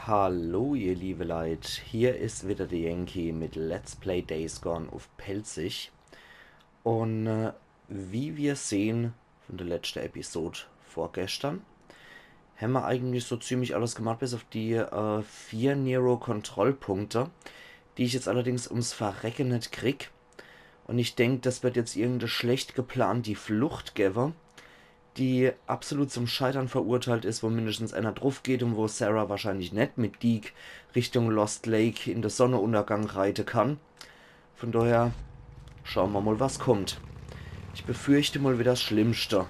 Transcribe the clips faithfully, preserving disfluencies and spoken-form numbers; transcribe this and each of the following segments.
Hallo ihr liebe Leit, hier is wieder de Yankee mit Let's Play Days Gone uff Pälzisch. Un äh, wie wir sehn von de letschte Episod vorgestern, hämmer eigentlich so ziemlich alles gemacht, bis uff die äh, vier Nero-Kontrollpunkte, die ich jetzt allerdings ums Verrecke net krieg. Un ich denk, das wird jetzt irgende schlecht geplante Flucht gewwe, die absolut zum Scheitern verurteilt is, wo mindestens einer druff geht un wo Sarah wahrscheinlich net mit Deek Richtung Lost Lake in de Sonnenuntergang reite kann. Von daher schaue mer mal, was kommt. Ich befürchte mal wieder das Schlimmste.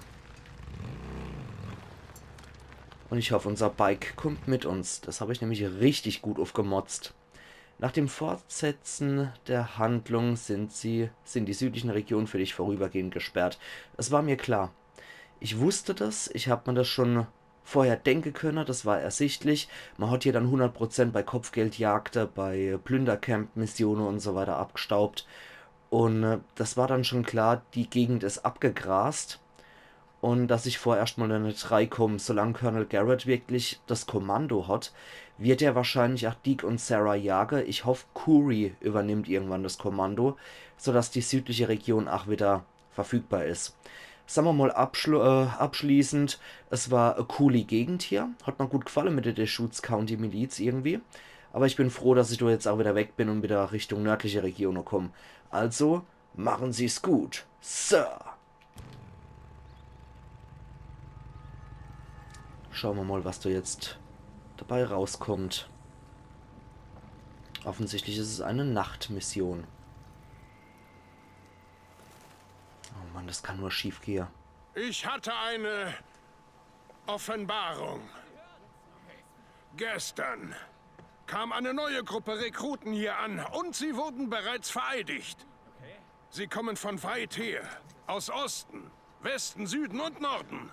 Un ich hoff, unser Bike kommt mit uns. Das hab ich nämlich richtig gut uffgemotzt. Nach dem Fortsetzen der Handlung sind sie, sind die südlichen Regionen für dich vorübergehend gesperrt. Es war mir klar. Ich wusste das, ich hab mir das schon vorher denke könne, das war ersichtlich. Mer hat hier dann hundert Prozent bei Kopfgeldjagde, bei Plündercamp-Missione un so weiter abgestaubt. Un äh, das war dann schon klar, die Gegend is abgegrast. Un dass ich vorerscht mal net reikomm. Solang Colonel Garrett wirklich das Kommando hat, wird er wahrscheinlich ach Deek un Sarah jage. Ich hoff, Kouri übernimmt irgendwann das Kommando, sodass die südliche Region ach wieder verfügbar is. Sag mer mal abschlu äh, abschließend, es war e cooli Gegend hier. Hat mer gut gefalle mit der Deschutes County Miliz irgendwie. Aber ich bin froh, dass ich do jetzt ach wieder weg bin un wieder Richtung nördliche Regione komm. Also, machen Sie's gut, Sir. Schaue mer mal, was do jetzt dabei rauskommt. Offensichtlich is es e Nachtmission. Oh Mann, das kann nur schief gehe. Ich hatte eine Offenbarung. Gestern kam eine neue Gruppe Rekruten hier an und sie wurden bereits vereidigt. Sie kommen von weit her, aus Osten, Westen, Süden und Norden.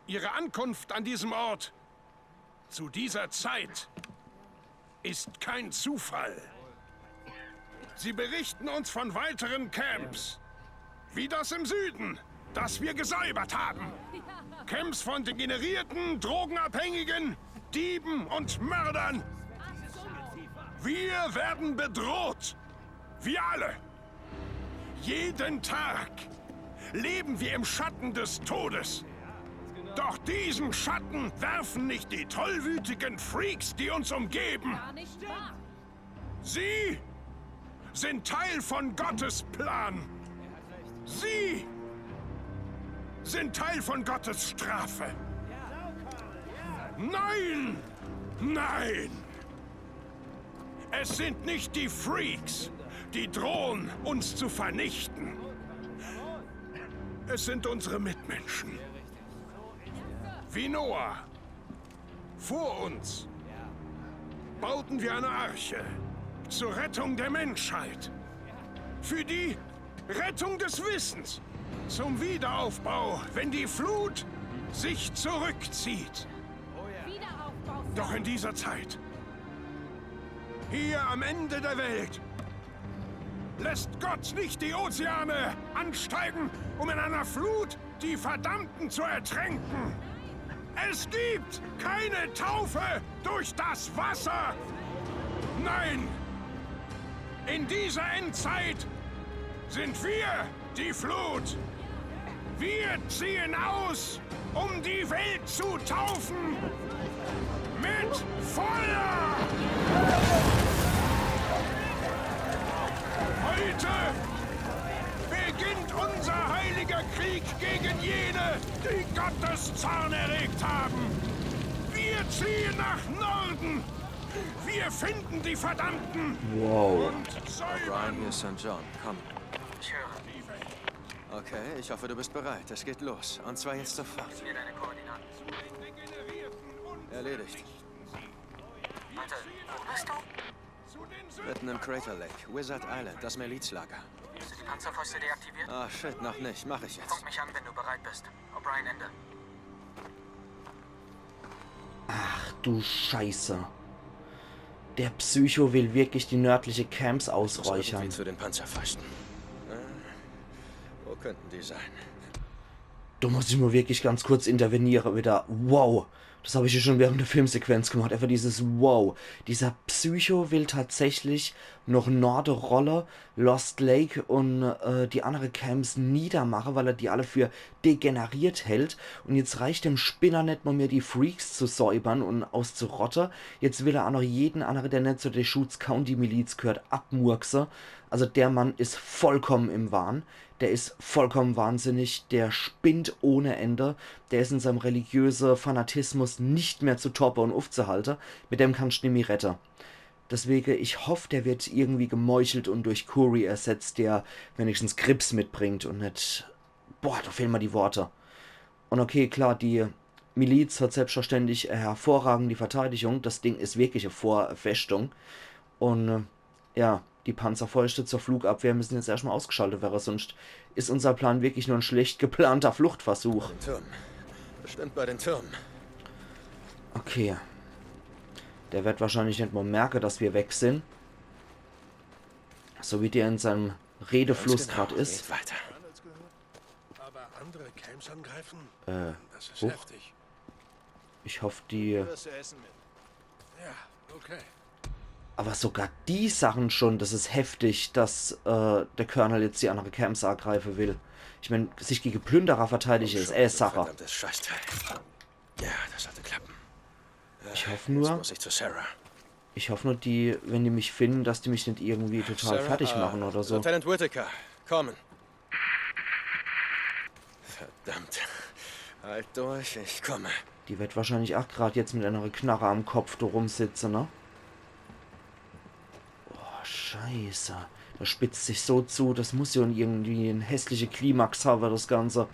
Ihre Ankunft an diesem Ort zu dieser Zeit ist kein Zufall. Sie berichten uns von weiteren Camps, wie das im Süden, das wir gesäubert haben. Camps von Degenerierten, Drogenabhängigen, Dieben und Mördern. Wir werden bedroht. Wir alle. Jeden Tag leben wir im Schatten des Todes. Doch diesen Schatten werfen nicht die tollwütigen Freaks, die uns umgeben. Sie sind Teil von Gottes Plan. Sie sind Teil von Gottes Strafe. Nein! Nein! Es sind nicht die Freaks, die drohen, uns zu vernichten. Es sind unsere Mitmenschen. Wie Noah. Vor uns bauten wir eine Arche zur Rettung der Menschheit. Für die Rettung des Wissens. Zum Wiederaufbau, wenn die Flut sich zurückzieht. Doch in dieser Zeit, hier am Ende der Welt, lässt Gott nicht die Ozeane ansteigen, um in einer Flut die Verdammten zu ertränken. Es gibt keine Taufe durch das Wasser. Nein, in dieser Endzeit sind wir die Flut. Wir ziehen aus, um die Welt zu taufen. Mit Feuer! Heute beginnt unser heiliger Krieg gegen jene, die Gottes Zorn erregt haben. Wir ziehen nach Norden. Wir finden die Verdammten. Wow. Und säubern. O'Brien, hier ist Sankt John. Komm. Ich höre. Okay, ich hoffe, du bist bereit. Es geht los. Und zwar jetzt sofort. Gib mir deine Koordinaten. Erledigt. Warte, wo bist du? Mitten im Crater Lake, Wizard Island, das Milizlager. Hast du die Panzerfäuste deaktiviert? Ah, shit, noch nicht. Mach ich jetzt. Funk mich an, wenn du bereit bist. O'Brien, Ende. Ach du Scheiße. Der Psycho will wirklich die nördliche Camps ausräuchern. Muss irgendwie zu den Panzerfäusten. Äh, wo könnten die sein? Do muss ich mo wirklich ganz kurz interveniere wieder. Wow. Das hab ich ja schon während der Filmsequenz gemacht. Einfach dieses Wow. Dieser Psycho will tatsächlich noch Norde rolle, Lost Lake und äh, die andere Camps niedermache, weil er die alle für degeneriert hält. Und jetzt reicht dem Spinner net mal mehr, die Freaks zu säubern und auszurotte. Jetzt will er auch noch jeden andere, der net zu der Deschutes County Miliz gehört, abmurkse. Also der Mann is vollkommen im Wahn. Der is vollkommen wahnsinnig, der spinnt ohne Ende, der is in seinem religiöse Fanatismus nicht mehr zu toppe und ufzuhalte. Mit dem kannst du nimmi rette. Deswege, ich hoff, der wird irgendwie gemeuchelt und durch Kouri ersetzt, der wenigstens Grips mitbringt und net. Boah, da fehlen mir die Worte. Und okay, klar, die Miliz hat selbstverständlich hervorragend die Verteidigung. Das Ding is wirklich e Vor-, Festung. Und äh, ja, die Panzerfäuschte zur Flugabwehr müssen jetzt erstmal ausgeschaltet werden, sonst is unser Plan wirklich nur ein schlecht geplanter Fluchtversuch. Den Türmen. Bestimmt bei den Türmen. Okay. Der wird wahrscheinlich net mal merke, dass wir weg sind. So wie der in seinem Redefluss Genau, grad is. Geht weiter. Aber andere Camps angreifen? Äh, Das ist huch. Heftig. Ich hoff, die... Das Essen mit. Ja, okay. Aber sogar die Sachen schon, das is heftig, dass äh, der Colonel jetzt die andere Camps angreifen will. Ich mein, sich gegen Plünderer verteidigen is eh Sache. Verdammtes Scheißteil. Ja, das sollte klappen. Ich hoff Jetzt nur, muss ich zu Sarah. ich hoff nur, die, wenn die mich finden, dass die mich net irgendwie total Sarah, fertig äh, machen oder so. Lieutenant Whitaker, kommen. Verdammt. Halt durch, ich komme. Die wird wahrscheinlich auch grad jetzt mit einer Knarre am Kopf da rumsitzen, ne? Oh, Scheiße. Das spitzt sich so zu, das muss ja irgendwie en hässliche Klimax haben, das Ganze.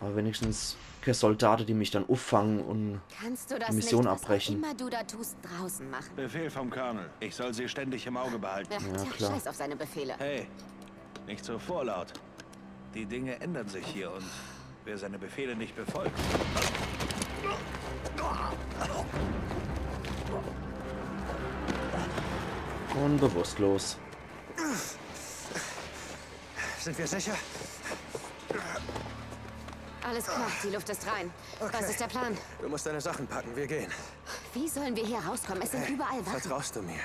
Aber wenigstens keine Soldate, die mich dann uffangen und Kannst du das Die Mission nicht, was abbrechen. Auch immer du da tust, draußen machen? Befehl vom Colonel. Ich soll sie ständig im Auge behalten. Ach, Ja, tja, klar. Scheiß auf seine Befehle. Hey, nicht so vorlaut. Die Dinge ändern sich hier und wer seine Befehle nicht befolgt, Und bewusstlos. Sind wir sicher? Alles klar, die Luft ist rein. Was ist der Plan? Du musst deine Sachen packen, wir gehen. Wie sollen wir hier rauskommen? Es sind überall Wachen. Vertraust du mir?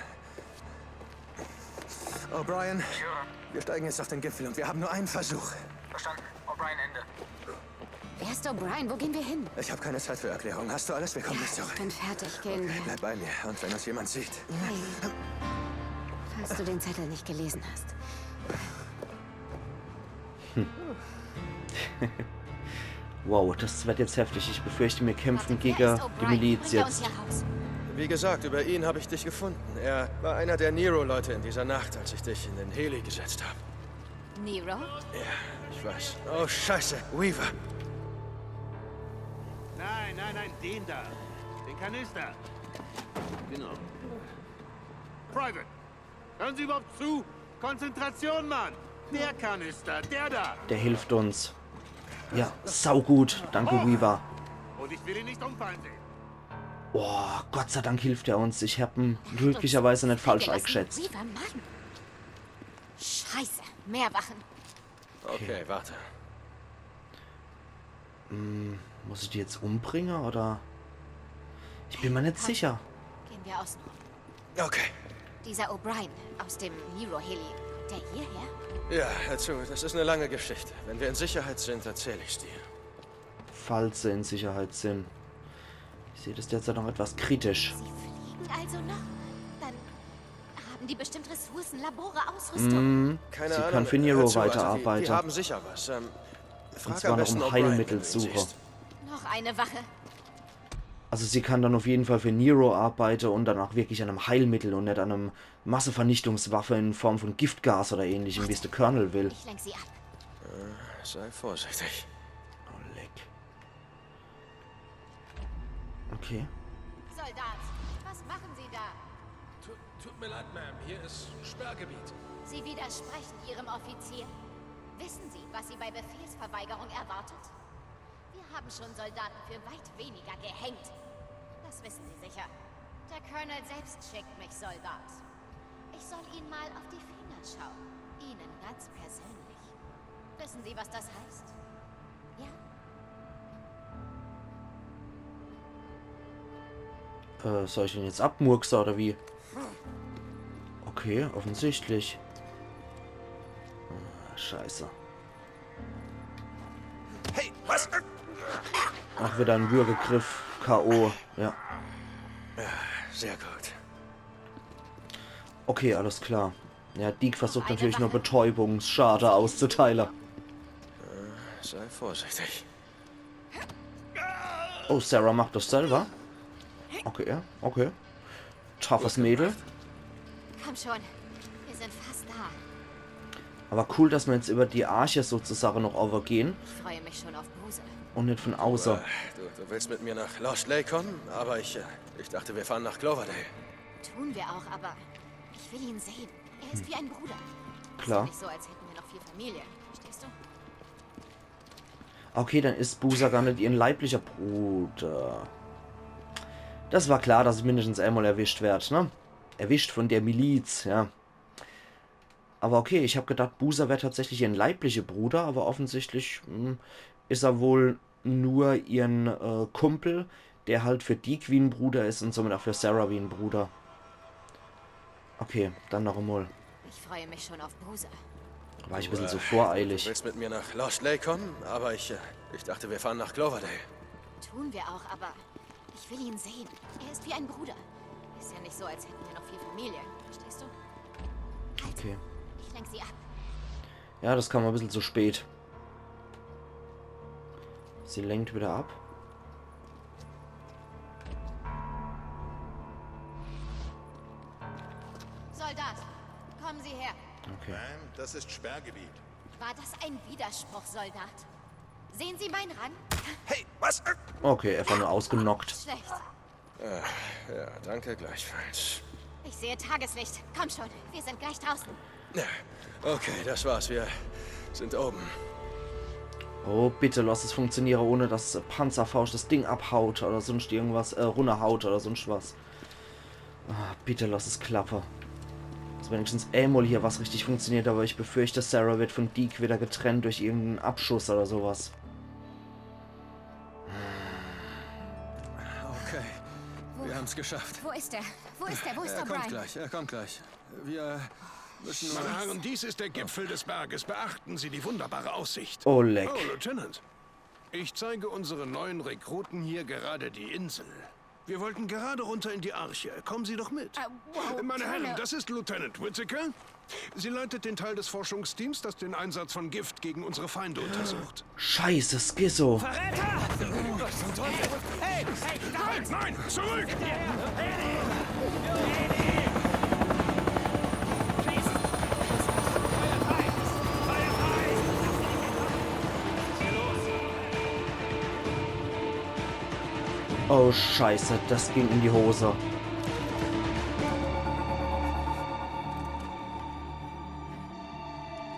O'Brien, wir steigen jetzt auf den Gipfel und wir haben nur einen Versuch. Verstanden. O'Brien, Ende. Wer ist O'Brien? Wo gehen wir hin? Ich habe keine Zeit für Erklärungen. Hast du alles? Wir kommen nicht zurück. Ich bin fertig. Gehen wir. Bleib bei mir. Und wenn uns jemand sieht, Falls du den Zettel nicht gelesen hast. Wow, das wird jetzt heftig. Ich befürchte, wir kämpfen Warte, wer gegen ist die O'Brien? Miliz Bringt er uns jetzt. Hier raus. Wie gesagt, über ihn habe ich dich gefunden. Er war einer der Nero-Leute in dieser Nacht, als ich dich in den Heli gesetzt habe. Nero? Ja, ich weiß. Oh, Scheiße. Weaver. Nein, nein, nein, den da. Den Kanister. Genau. Private, hören Sie überhaupt zu? Konzentration, Mann! Der Kanister, der da! Der hilft uns. Ja, saugut. Danke, Weaver. Und ich will ihn nicht umfallen sehen. Boah, Gott sei Dank hilft er uns. Ich hab ihn glücklicherweise nicht falsch Gelassen. eingeschätzt. Weaver, Mann! Scheiße, mehr Wachen. Okay, warte. Muss ich die jetzt umbringen oder? Ich bin mir nicht sicher. Gehen wir außen rum. Okay. Dieser O'Brien aus dem Nero-Heli, kommt der hierher? Ja, hör zu, das ist eine lange Geschichte. Wenn wir in Sicherheit sind, erzähle ich dir. Falls sie in Sicherheit sind. Ich sehe das derzeit noch etwas kritisch. Sie fliegen also noch? Dann haben die bestimmt Ressourcen, Labore, Ausrüstung. Keine Sie Ahnung. kann für Nero Hör zu, also weiterarbeiten. Die, die haben sicher was. Ähm, frag Und zwar am noch besten um O'Brien, wenn du ihn Heilmittelsuche. siehst. Noch eine Wache. Also sie kann dann auf jeden Fall für Nero arbeiten und dann auch wirklich an einem Heilmittel und nicht an einem Massevernichtungswaffe in Form von Giftgas oder ähnlichem, wie es der Colonel will. Ich lenk sie ab. Sei vorsichtig. Oh, leck. Okay. Soldat, was machen Sie da? Tut mir leid, Ma'am. Hier ist Sperrgebiet. Sie widersprechen Ihrem Offizier. Wissen Sie, was Sie bei Befehlsverweigerung erwartet? Wir haben schon Soldaten für weit weniger gehängt. Das wissen Sie sicher. Der Colonel selbst schickt mich, Soldat. Ich soll Ihnen mal auf die Finger schauen. Ihnen ganz persönlich. Wissen Sie, was das heißt? Ja? Äh, soll ich den jetzt abmurkse oder wie? Okay, offensichtlich. Ah, scheiße. Hey, was? Ach, wieder en Würgegriff. K O. Ja. Sehr gut. Okay, alles klar. Ja, Deek versucht natürlich nur Betäubungsschade auszuteile. Sei vorsichtig. Oh, Sarah macht das selber. Okay, okay. Toughes Mädel. Komm schon. Wir sind fast da. Aber cool, dass wir jetzt über die Arche sozusagen noch overgehen. Ich freue mich schon auf Bruiser. Und nicht von außen. Du, du willst mit mir nach Lost Lake kommen, aber ich, äh, ich dachte, wir fahren nach Cloverdale. Tun wir auch, aber ich will ihn sehen. Er ist wie ein Bruder. Klar. Nicht so, als hätten wir noch vier Familien. Verstehst du? Okay, dann ist Boozer gar nicht ihren leiblicher Bruder. Das war klar, dass es mindestens einmal erwischt wird, ne? Erwischt von der Miliz, ja. Aber okay, ich hab gedacht, Boozer wäre tatsächlich ihr leiblicher Bruder, aber offensichtlich hm, ist er wohl nur ihren äh, Kumpel, der halt für Deek wie ein Bruder ist und somit auch für Sarah wie ein Bruder. Okay, dann noch einmal. Ich freue mich schon auf Bruiser. War ich ein bisschen zu Du voreilig. willst mit mir nach Lost Lake kommen, aber ich, äh, ich dachte, wir fahren nach Cloverdale. Tun wir auch, aber ich will ihn sehen. Er ist wie ein Bruder. Ist ja nicht so, als hätten wir noch vier Familien. Verstehst du? Okay. Ich lenk sie ab. Ja, das kam ein bisschen zu spät. Sie lenkt wieder ab. Soldat, kommen Sie her. Okay. Ma'am, das ist Sperrgebiet. War das ein Widerspruch, Soldat? Sehen Sie meinen Rang? Hey, was? Okay, einfach nur ausgenockt. Schlecht. Ja, danke gleichfalls. Ich sehe Tageslicht. Komm schon, wir sind gleich draußen. Okay, das war's. Wir sind oben. Oh, bitte lass es funktionieren, ohne dass Panzerfaust das Ding abhaut oder sonst irgendwas, äh, runterhaut oder sonst was. Ah, bitte lass es klappen. Dass wenigstens einmal hier was richtig funktioniert, aber ich befürchte, Sarah wird von Deek wieder getrennt durch irgendeinen Abschuss oder sowas. Okay, wir haben's geschafft. Wo ist er? Wo ist er? Wo ist Er er, kommt Brian? gleich, er kommt gleich. Wir müssen Meine Herren, dies ist der Gipfel des Berges. Beachten Sie die wunderbare Aussicht. Oh, leck. Oh, Lieutenant. Ich zeige unseren neuen Rekruten hier gerade die Insel. Wir wollten gerade runter in die Arche. Kommen Sie doch mit. Äh, wow, Meine Herren, Colonel. Das ist Lieutenant Whitaker. Sie leitet den Teil des Forschungsteams, das den Einsatz von Gift gegen unsere Feinde untersucht. Scheiße, Skizzo. Nein, zurück! Oh Scheiße, das ging in die Hose.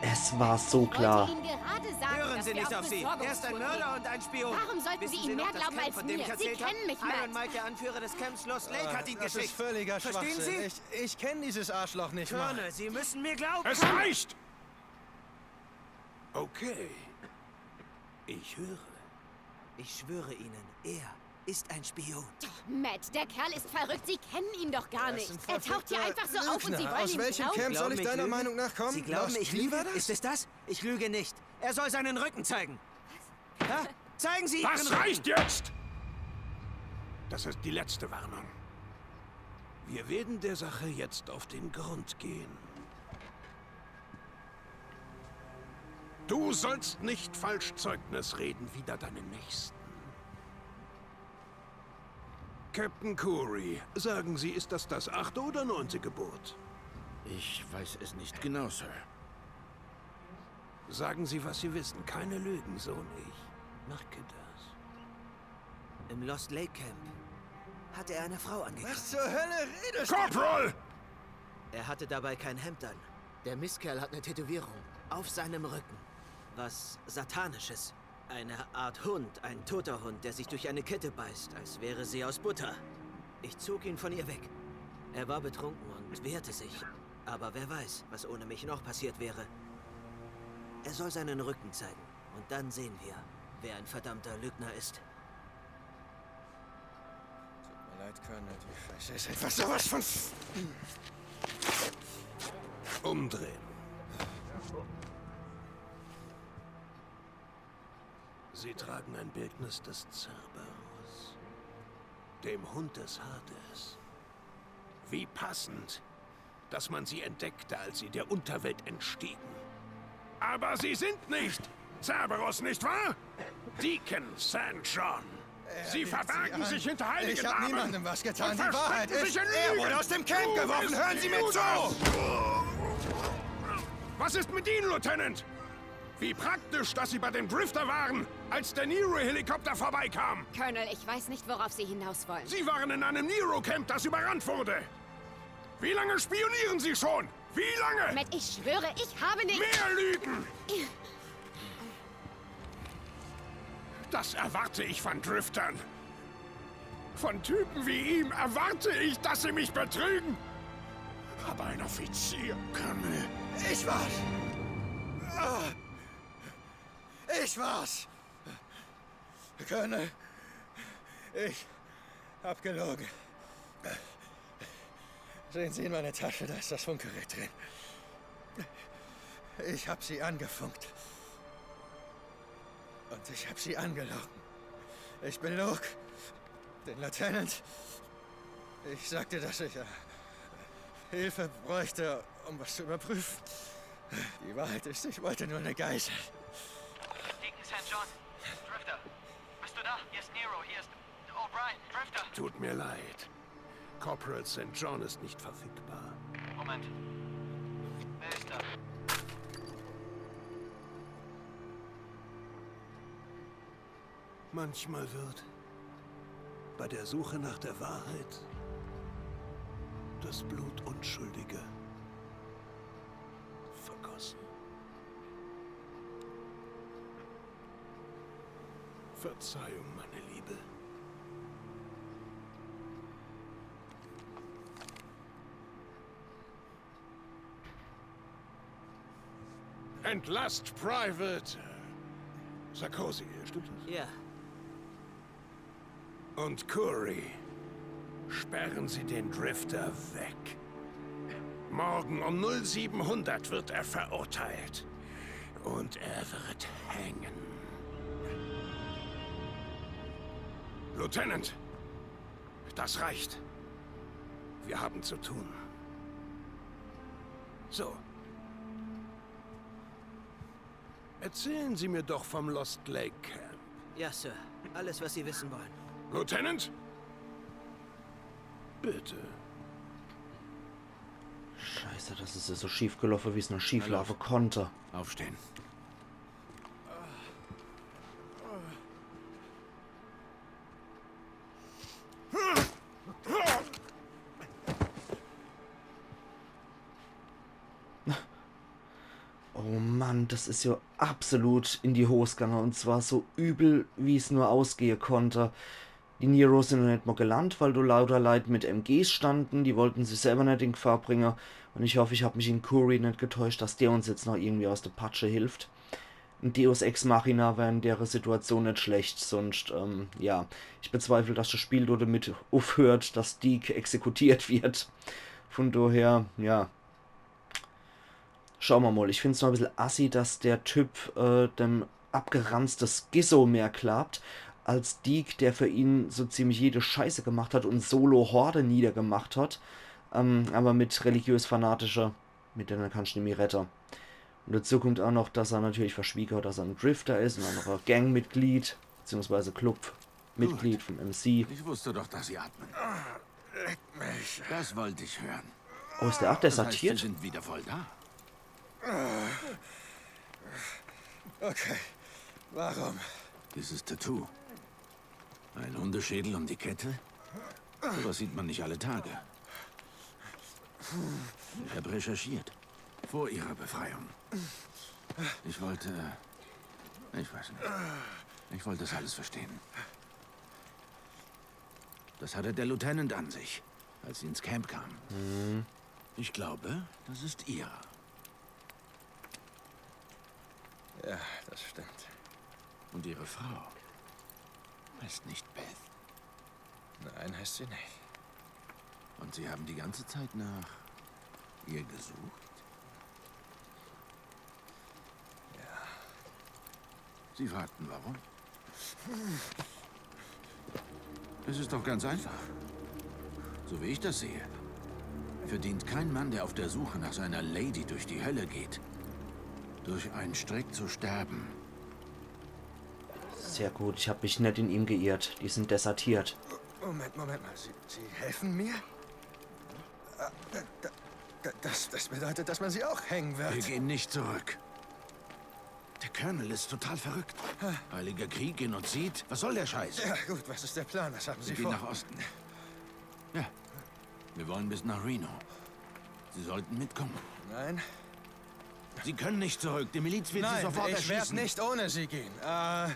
Es war so klar. Ich wollte Ihnen gerade sagen, Hören dass Sie wir nicht auf auf sie. Besorgung Er ist ein vorgehen. Mörder und ein Spion. Warum sollten Wissen Sie Sie ihm noch mehr das glauben Camp, als von dem mir? ich Sie erzählt kennen habe? mich, Iron Matt. Mike, der Anführer des Camps Lost Lake, hat ihn Das ist geschickt. völliger Verstehen Schwachsinn. Sie? Ich, ich kenne dieses Arschloch nicht mal. Colonel, Sie müssen mir glauben. Es reicht! Okay. Ich höre. Ich schwöre Ihnen, er ist ein Spion. Matt, der Kerl ist verrückt. Sie kennen ihn doch gar Er nicht. ist ein Er taucht hier verfickter einfach so auf und Sie Lügner. wollen Aus ihm welchem glauben. Camp soll Glauben ich ich deiner lügen? Meinung nach kommen? Sie glauben, Lost ich lüge? Cleaver? Ist es das? Ich lüge nicht. Er soll seinen Rücken zeigen. Ja? Zeigen Sie Ihren Das Rücken. Reicht jetzt! Das ist die letzte Warnung. Wir werden der Sache jetzt auf den Grund gehen. Du sollst nicht falsch Zeugnis reden wider deinen Nächsten. Captain Kouri, sagen Sie, ist das das achte oder neunte Gebot? Ich weiß es nicht genau, Sir. Sagen Sie, was Sie wissen. Keine Lügen, so nicht. Merke das. Im Lost Lake Camp hat er eine Frau angegriffen. Was zur Hölle redest du? Corporal! Er hatte dabei kein Hemd an. Der Mistkerl hat eine Tätowierung auf seinem Rücken. Was Satanisches. Eine Art Hund, ein toter Hund, der sich durch eine Kette beißt, als wäre sie aus Butter. Ich zog ihn von ihr weg. Er war betrunken und wehrte sich. Aber wer weiß, was ohne mich noch passiert wäre. Er soll seinen Rücken zeigen. Und dann sehen wir, wer ein verdammter Lügner ist. Tut mir leid, Colonel, die Scheiße ist einfach sowas von f- Umdrehen. Sie tragen ein Bildnis des Cerberus, dem Hund des Hades. Wie passend, dass man sie entdeckte, als sie der Unterwelt entstiegen. Aber sie sind nicht Cerberus, nicht wahr? Deacon Saint John. Sie verbergen sich hinter heiligen Namen. Ich hab niemandem was getan. Die Wahrheit ist, er wurde aus dem Camp geworfen. Hören Sie mir zu! Was ist mit Ihnen, Lieutenant? Wie praktisch, dass Sie bei dem Drifter waren, als der Nero-Helikopter vorbeikam. Colonel, ich weiß nicht, worauf Sie hinaus wollen. Sie waren in einem Nero-Camp, das überrannt wurde. Wie lange spionieren Sie schon? Wie lange? Matt, ich schwöre, ich habe nicht. Mehr Lügen! Das erwarte ich von Driftern. Von Typen wie ihm erwarte ich, dass sie mich betrügen. Aber ein Offizier. Colonel. Ich war's! Ah! Ich war's! Colonel, ich hab gelogen. Sehen Sie in meine Tasche, da ist das Funkgerät drin. Ich hab sie angefunkt. Und ich hab sie angelogen. Ich belog den Lieutenant. Ich sagte, dass ich äh, Hilfe bräuchte, um was zu überprüfen. Die Wahrheit ist, ich wollte nur eine Geisel. Deacon Saint John, Drifter, bist du da? Hier ist Nero, hier ist O'Brien, Drifter. Tut mir leid. Corporal Saint John ist nicht verfügbar. Moment. Wer ist da? Manchmal wird bei der Suche nach der Wahrheit das Blut Unschuldiger vergossen. Verzeihung, meine Liebe. Entlasst Private Sarkozy, stimmt das? Ja. Und Kouri, sperren Sie den Drifter weg. Morgen um null sieben hundert wird er verurteilt. Und er wird hängen. Lieutenant, das reicht. Wir haben zu tun. So. Erzählen Sie mir doch vom Lost Lake Camp. Ja, Sir. Alles, was Sie wissen wollen. Lieutenant? Bitte. Scheiße, das ist ja so schief gelaufen, wie es nur schief laufen konnte. Aufstehen. Oh Mann, das ist ja absolut in die Hos gange. Und zwar so übel, wie es nur ausgehe konnte. Die Neros sind noch net mal gelandet, weil do lauter Leit mit M Gs standen. Die wollten sich selber net in Gefahr bringen. Und ich hoffe, ich hab mich in Kouri net getäuscht, dass der uns jetzt noch irgendwie aus der Patsche hilft. Ein Deus Ex Machina wär in dere Situation net schlecht. Sonst, ähm, ja, ich bezweifle, dass das Spiel do damit aufhört, dass Deek exekutiert wird. Von daher, ja. Schaue mer mal. Ich find's noch e bissel assi, dass der Typ äh, dem abgeranzte Skizzo mehr klappt, als Deek, der für ihn so ziemlich jede Scheiße gemacht hat und Solo Horde niedergemacht hat. Ähm, aber mit religiös-fanatische, mit denen kannst du nimmi rette. Und dazu kommt auch noch, dass er natürlich verschwiege hat, dass er ein Drifter ist und auch noch ein Gangmitglied, beziehungsweise Clubmitglied vom M C. Ich wusste doch, dass sie atmen. Leck mich. Das wollte ich hören. Oh, ist der auch desertiert? Das heißt, sie sind wieder voll da. Okay, warum? Dieses Tattoo. Ein Hundeschädel um die Kette? Sowas sieht man nicht alle Tage. Ich habe recherchiert. Vor ihrer Befreiung. Ich wollte... Ich weiß nicht. Ich wollte das alles verstehen. Das hatte der Lieutenant an sich, als sie ins Camp kam. Mhm. Ich glaube, das ist ihre. Ja, das stimmt. Und ihre Frau heißt nicht Beth. Nein, heißt sie nicht. Und Sie haben die ganze Zeit nach ihr gesucht? Ja. Sie fragten, warum? Es ist doch ganz einfach. So wie ich das sehe, verdient kein Mann, der auf der Suche nach seiner Lady durch die Hölle geht, durch einen Strick zu sterben. Sehr gut, ich hab mich net in ihm geirrt. Die sind desertiert. Moment, Moment mal. Sie, Sie helfen mir? Äh, da- da- Das, das bedeutet, dass man Sie auch hängen Wir wird. gehen nicht zurück. Der Colonel ist total verrückt. Heiliger Krieg, Genozid. Was soll der Scheiß? Ja, gut, was ist der Plan? Was haben Sie Wir gehen vor? Nach Osten. Ja. Wir wollen bis nach Reno. Sie sollten mitkommen. Nein, Sie können nicht zurück. Die Miliz wird Sie nein, sofort ich werde erschießen. Nicht ohne Sie gehen. Äh,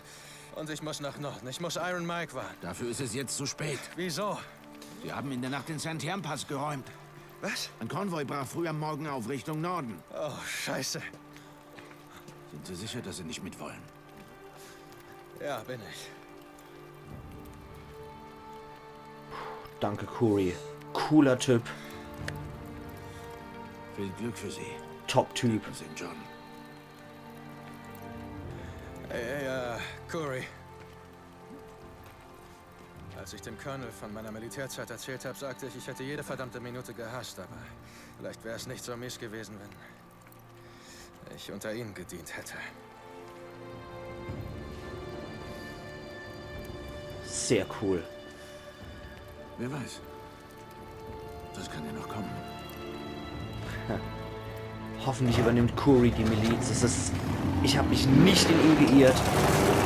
und ich muss nach Norden. Ich muss Iron Mike warnen. Dafür ist es jetzt zu spät. Wieso? Sie haben in der Nacht den Santiam-Pass geräumt. Was? Ein Konvoi brach früh am Morgen auf Richtung Norden. Oh, Scheiße. Sind Sie sicher, dass Sie nicht mitwollen? Ja, bin ich. Danke, Kouri. Cooler Typ. Viel Glück für Sie, Top-Typ. Saint John. Ey, ey, äh, Kouri. Als ich dem Colonel von meiner Militärzeit erzählt habe, sagte ich, ich hätte jede verdammte Minute gehasst, aber vielleicht wäre es nicht so mies gewesen, wenn ich unter Ihnen gedient hätte. Sehr cool. Wer weiß. Das kann ja noch kommen. Hoffentlich übernimmt Kouri die Miliz. Das ist, ich hab mich nicht in ihm geirrt.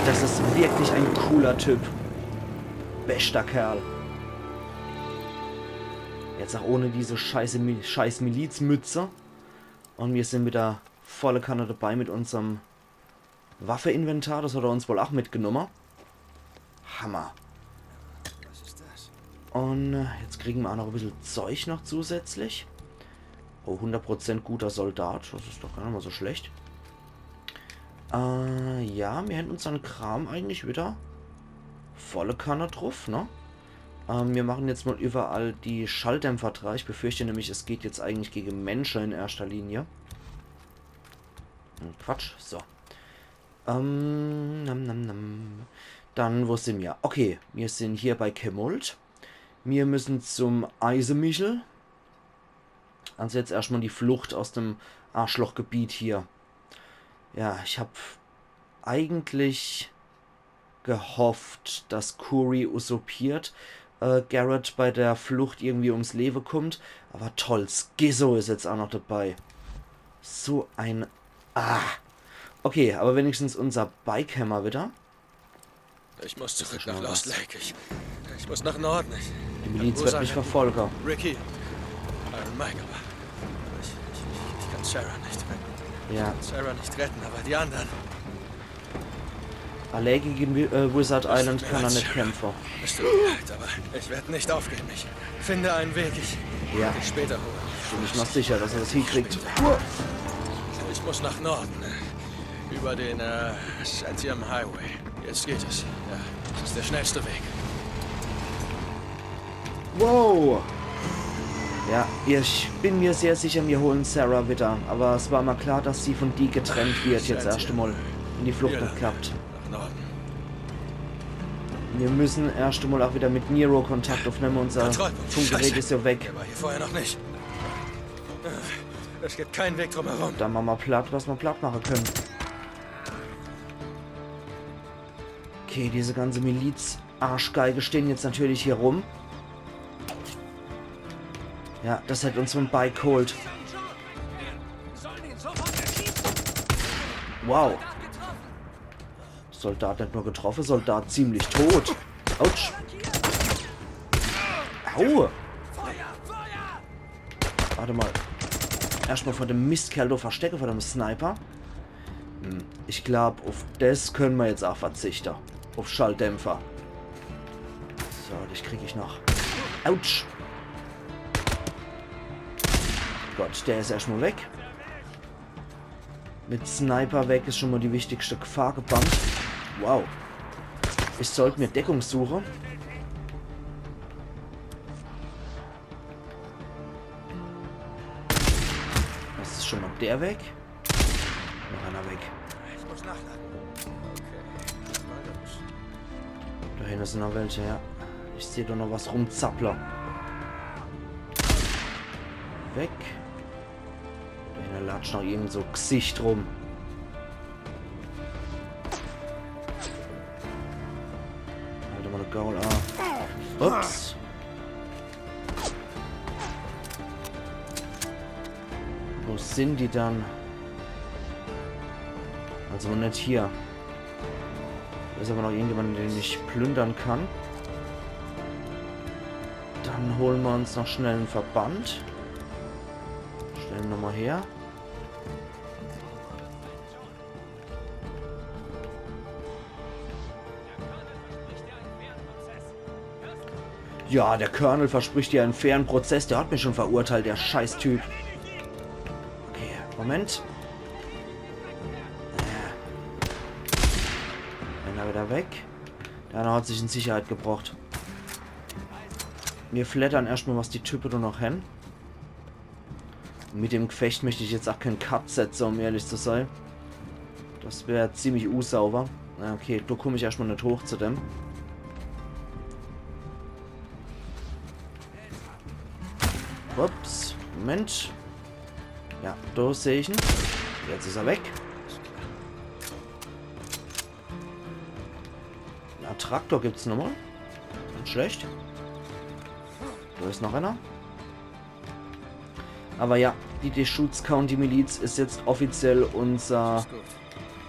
Das ist wirklich ein cooler Typ. Bester Kerl. Jetzt auch ohne diese scheiße, Mi- scheiß Milizmütze. Und wir sind wieder volle Kanne dabei mit unserem Waffeinventar. Das hat er uns wohl auch mitgenommen. Hammer. Was ist das? Und äh, jetzt kriegen wir auch noch ein bisschen Zeug noch zusätzlich. Oh, hundert Prozent guter Soldat. Das ist doch gar nicht mal so schlecht. Äh, ja, wir hätten unseren Kram eigentlich wieder volle Kanne drauf, ne? Ähm, wir machen jetzt mal überall die Schalldämpfer dran. Ich befürchte nämlich, es geht jetzt eigentlich gegen Menschen in erster Linie. Hm, Quatsch, so. Ähm, nam, nam, nam. Dann, wo sind wir? Okay, wir sind hier bei Kemolt. Wir müssen zum Eisemichel. Also jetzt erstmal die Flucht aus dem Arschlochgebiet hier. Ja, ich hab eigentlich gehofft, dass Kouri usurpiert, äh, Garrett bei der Flucht irgendwie ums Leben kommt. Aber toll, Skizzo ist jetzt auch noch dabei. So ein... Ah. Okay, aber wenigstens unser Bike hämmer wieder. Ich muss zurück schon nach mal Lost was. Lake. Ich, ich muss nach Norden. Ich, Die Miliz wird mich verfolgen. Ricky. Iron Mike, aber ich, ich, ich, ich kann Sarah nicht retten. Ja, Sarah nicht retten, aber die anderen. allein gegen Wi- äh, Wizard Island mir kann er leid, nicht Sarah. kämpfen. Es tut mir leid, aber ich werde nicht aufgeben. Ich finde einen Weg. Ich Ja. werde dich später holen. Bin ich mir sicher, dass er das hinkriegt. Ich muss nach Norden. Über den äh, Santiam Highway. Jetzt geht es. Ja, das ist der schnellste Weg. Wow! Ja, ich bin mir sehr sicher, wir holen Sarah wieder. Aber es war mal klar, dass sie von Deke getrennt wird jetzt erst einmal. Und die Flucht nicht klappt. Nach Norden. Wir müssen erst einmal auch wieder mit Nero Kontakt aufnehmen. Unser Kontrollpunkt. Funkgerät Scheiße. Ist ja weg. Der war hier vorher noch nicht. Es gibt keinen Weg drumherum. Dann machen wir platt, was wir platt machen können. Okay, diese ganze Miliz-Arschgeige stehen jetzt natürlich hier rum. Ja, das hat uns vom Bike geholt. Wow. Soldat nicht nur getroffen, Soldat ziemlich tot. Autsch. Au. Warte mal. Erstmal vor dem Mistkerl do verstecke, vor dem Sniper. Hm, ich glaub, auf das können wir jetzt auch verzichten. Auf Schalldämpfer. So, dich krieg ich noch. Autsch. Gott, der ist erstmal weg. Mit Sniper weg ist schon mal die wichtigste Gefahr gebannt. Wow. Ich sollte mir Deckung suchen. Schon mal der weg. Noch einer weg. Ich muss nachladen. Okay. Na gut. Da hinne sin noch welche, ja. Ich seh doch noch was rumzapple. Weg. Da hinne latscht noch irgend so Gsicht rum. Halt mal de Gaul an. Ups. Wo sin die dann? Also net hier. Da is aber noch irgendjemand, den ich plündern kann. Dann holen wir uns noch schnell en Verband. Stellen wir nochmal her. Ja, der Colonel verspricht dir einen fairen Prozess. Der hat mich schon verurteilt, der Scheißtyp. Okay, Moment. Äh. Einer wieder weg. Der andere hat sich in Sicherheit gebracht. Wir fleddern erstmal, was die Typen do noch hän. Mit dem Gefecht möcht ich jetzt auch kein Cut setze, um ehrlich zu sein. Das wär ziemlich unsauber. Na, okay, do komm ich erstmal net hoch zu dem. Ups, Moment. Ja, do seh ich en. Jetzt is er weg. Na, Traktor gibt's nochmal. Net schlecht. Do is noch einer. Aber ja, die Deschutes County Miliz is jetzt offiziell unser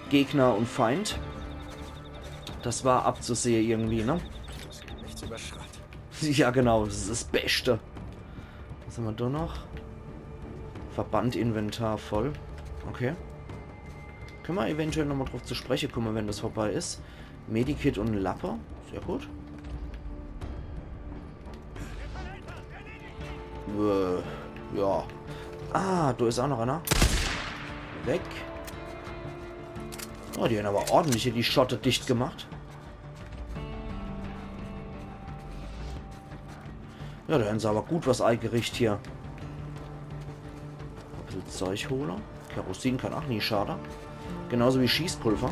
Gegner und Feind. Das war abzusehe irgendwie, ne? Nichts überschreibt. Ja, genau, das is das Beste. Was hän wir do noch? Verbandinventar voll. Okay. Könne wir eventuell nochmal drauf zu spreche komme, wenn das vorbei is. Medikit und Lappe. Sehr gut. Äh, ja. Ah, do is auch noch einer. Weg. Oh, die hän aber ordentlich hier die Schotte dicht gemacht. Ja, do hän se aber gut was eigericht hier. Ein bisschen Zeug hole. Kerosin kann auch nie schade. Genauso wie Schießpulver.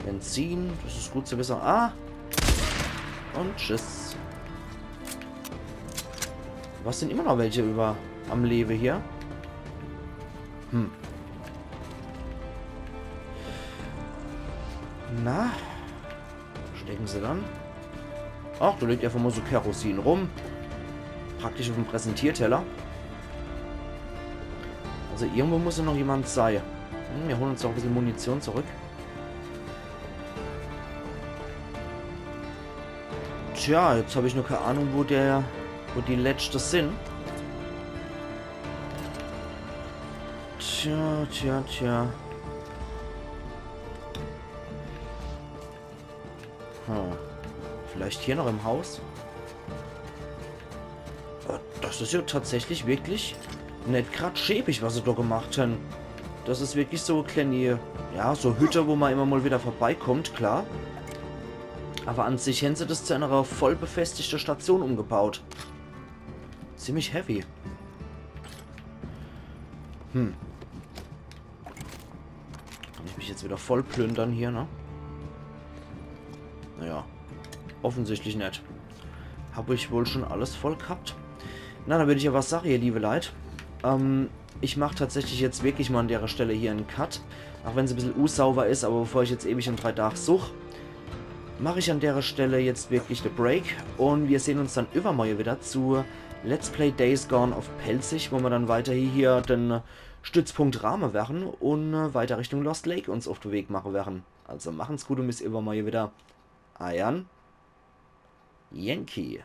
Benzin, das is gut zu wissen. Ah! Und tschüss. Was, sin immer noch welche über am Lewe hier? Hm. Na? Stecken se dann? Ach, do liegt einfach mal so Kerosin rum. Praktisch auf dem Präsentierteller. Also irgendwo muss ja noch jemand sei. Hm, wir holen uns auch ein bisschen Munition zurück. Tja, jetzt hab ich nur keine Ahnung, wo der, wo die letzte sin. Tja, tja, tja. Hm. Vielleicht hier noch im Haus? Äh, das is ja tatsächlich wirklich net grad schäbig, was se do gemacht hän. Das is wirklich so kleine, ja, so Hütte, wo man immer mal wieder vorbeikommt, klar. Aber an sich hän se das zu einer voll befestigte Station umgebaut. Ziemlich heavy. Hm. Kann ich mich jetzt wieder voll plündern hier, ne? Naja, offensichtlich net. Hab ich wohl schon alles voll gehabt? Na, dann würd ich ja was sage, ihr liebe Leit. Ähm, ich mach tatsächlich jetzt wirklich mal an dere Stelle hier en Cut. Auch wenn's e bissel unsauber is, aber bevor ich jetzt ewig und drei Tag such, mach ich an dere Stelle jetzt wirklich de Break. Und wir sehen uns dann übermorje wieder zu Let's Play Days Gone auf Pälzisch, wo wir dann weiter hier den Stützpunkt rahmen werden und, äh, weiter Richtung Lost Lake uns auf den Weg machen werden. Also machen's gut und bis übermorje wieder. Eiern Yankee.